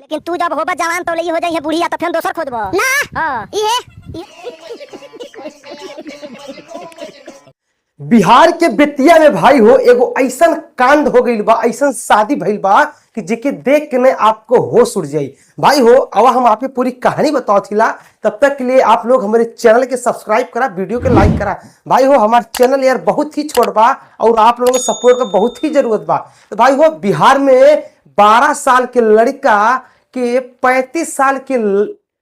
लेकिन तू जब होबा जवान तो लई हो जाई है बुढ़िया, तो फिर दोसर खोजबो ना। हां। इहे। बिहार के बेतिया में भाई हो एगो ऐसन कांड हो गईल बा, ऐसन शादी भइल बा कि जेके देख के ने आपको होश उड़ जाई। भाई हो अब हम आपके पूरी कहानी बताओ थिला, तब तक के लिए आप लोग हमारे चैनल के सब्सक्राइब करा, वीडियो के लाइक करा। भाई हो हमारे चैनल यार बहुत ही छोट बा और आप लोगों के सपोर्ट का बहुत ही जरूरत बा। तो भाई हो बिहार में 12 साल के लड़का के 35 साल के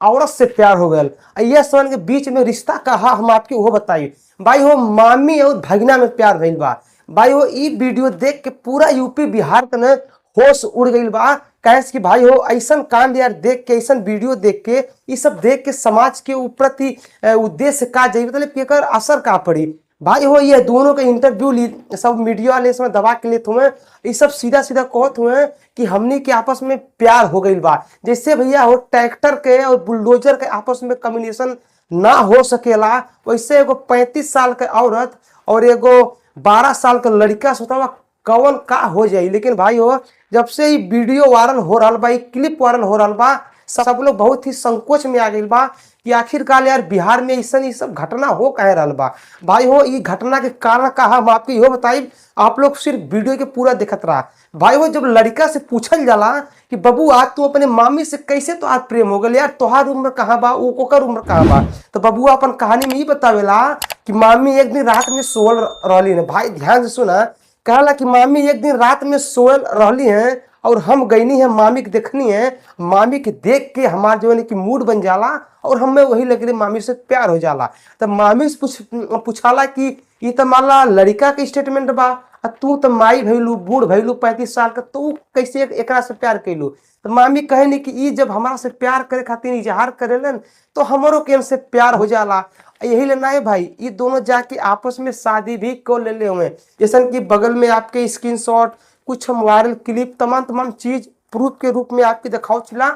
औरत से प्यार हो गया। यह सन के बीच में रिश्ता कहा हम आपके वो बताई। भाई हो मामी और भगना में प्यार भइल बा। भाई हो ई वीडियो देख के पूरा यूपी बिहार के न होश उड़ गईल बा। काहे कि भाई हो ऐसन कांड यार देख के, ऐसन वीडियो देख के, ई सब देख के समाज के प्रति उद्देश्य का जाई, मतलब एकर असर का पड़ी। भाई हो ये दोनों के इंटरव्यू ली सब मीडिया वाले इसमें दबा के लेते हुए, ये सब सीधा सीधा कहत हुए कि हमनी के आपस में प्यार हो गईल बा। जैसे भैया हो ट्रैक्टर के और बुलडोजर के आपस में कम्बिनेशन ना हो सकेला, वैसे एगो 35 साल के औरत और एगो 12 साल के लड़का सोचता कौन का हो जाई। लेकिन भाई हो जब से ये वीडियो वायरल हो रहा बा, ये क्लिप वायरल हो रहा बा, सब लोग बहुत ही संकोच में आ गई बा कि आखिरकार यार बिहार में ऐसा ये सब घटना हो काहे रहल बा। भाई हो ये घटना के कारण का हम आपके इहो बताई, आप लोग सिर्फ वीडियो के पूरा देखत रहा। भाई हो जब लड़का से पूछल जाला कि बबू आज तू अपने मामी से कैसे तो आज प्रेम हो गल यार, तोहार उम्र कहाँ बा, ओकर उम्र कहाँ बा, तो बबुआ अपन कहानी में ही बतावेला कि मामी एक दिन रात में सोल रहली है। भाई ध्यान से सुना, कहला कि मामी एक दिन रात में सोयल रहली हैं और हम गईनी है मामी के देखनी है, मामी के देख के हमार जो है कि मूड बन जाला और हमें वही लग मामी से प्यार हो जाला। तब मामी से पूछाला कि ये तो माला लड़का के स्टेटमेंट बा, आ तू तो माई भैलू, बूढ़ भैलू 35 साल का, तू कैसे एकरा से प्यार कैलू। तो मामी कहे नहीं कि ई जब हमारा से प्यार करे खातिर इजहार करेलन तो हमरो के से प्यार हो जाला। यही लेना है भाई, ये दोनों जाके आपस में शादी भी कर ले ले हुए। जैसन कि बगल में आपके स्क्रीनशॉट, कुछ हम वायरल क्लिप, तमाम तमाम चीज प्रूफ के रूप में आपके दिखाओ चिला,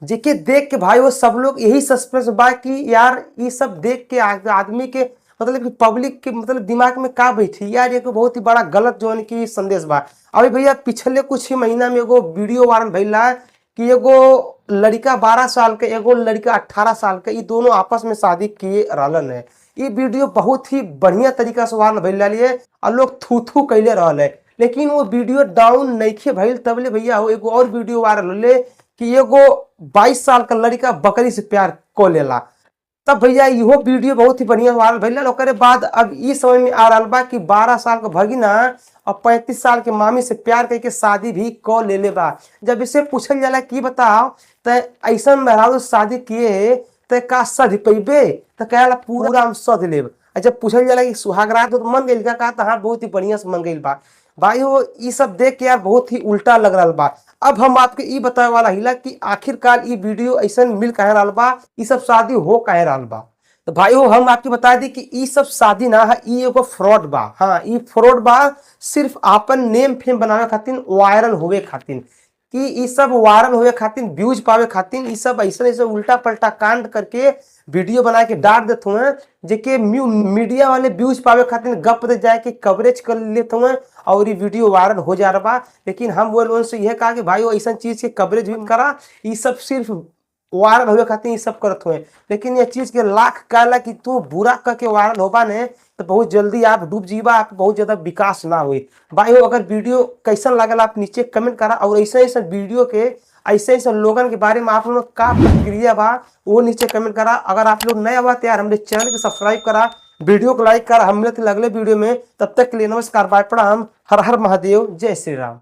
जेके देख के भाई वो सब लोग यही सस्पेंस बा कि यार ये सब देख के आदमी के मतलब कि पब्लिक के मतलब दिमाग में का बैठी यार, ये बहुत ही बड़ा गलत जो है कि संदेश बा। अभी भैया पिछले कुछ ही महीना में एगो वीडियो वायरल भइला कि एगो लड़का 12 साल के, एगो लड़का 18 साल के, ये दोनों आपस में शादी किए रहलन है। ये वीडियो बहुत ही बढ़िया तरीका से वायरल भइल रही और लोग थू थू कैले रहल है, लेकिन वो वीडियो डाउन नइखे भइल। तबले भैया हो एगो और वीडियो वायरल होले कि एगो 22 साल का लड़का बकरी से प्यार को लेला। तब भैया इहो वीडियो बहुत ही बढ़िया वायरल भइल। ओकरे बाद अब इस समय में आ रहा बा कि 12 साल का भगिना और 35 साल के मामी से प्यार करके शादी भी क लेले बा। जब इसे पूछल जाला कि बताओ तो ऐसा मेहरारू शादी किए तो का सध पैबे, तो कहला पूरा हम सध लेब। और जब पूछल जाला कि सुहागरात तो मन गइल का, तो हाँ बहुत ही बढ़िया से मन गइल बा। भाई हो ये सब देख के यार बहुत ही उल्टा लग रहा बा। अब हम आपके ई बतावे वाला हिला कि आखिरकार ई वीडियो ऐसा मिल काहे रहल बा, ई सब शादी हो काहे रहल बा। तो भाई हो हम आपके बता दी कि ई सब शादी ना है, ई एगो फ्रॉड बा। हाँ ई फ्रॉड बा, सिर्फ आपन नेम फेम बनावे खातिर, वायरल होवे खातिर, कि ई सब वायरल होवे खातिर, व्यूज पावे खातिर ई सब ऐसा ऐसा उल्टा पलटा कांड करके वीडियो बना के डाल देते हुए, जेके मीडिया वाले व्यूज पावे खातिर गप दे जाए के कवरेज कर लेते हुए और ये वीडियो वायरल हो जा रहा बा। लेकिन हम वो लोगों से यह कहा कि भाई वो ऐसा चीज के कवरेज भी करा, ये सब सिर्फ वायरल होवे खातिर ये सब करत हुए। लेकिन ये चीज के लाख कहला कि तू बुरा करके वायरल होबा ने तो बहुत जल्दी आप डूब जीबा, आप बहुत ज्यादा विकास ना होई। भाई हो अगर वीडियो कैसन लागल आप नीचे कमेंट करा और ऐसे ऐसे वीडियो के ऐसे ऐसे लोगन के बारे में आप लोग का प्रतिक्रिया बा वो नीचे कमेंट करा। अगर आप लोग नया बात यार हमारे चैनल के सब्सक्राइब करा, वीडियो को लाइक करा। हम मिलते अगले वीडियो में, तब तक के लिए नमस्कार, बाय, प्रणाम, हर हर महादेव, जय श्री राम।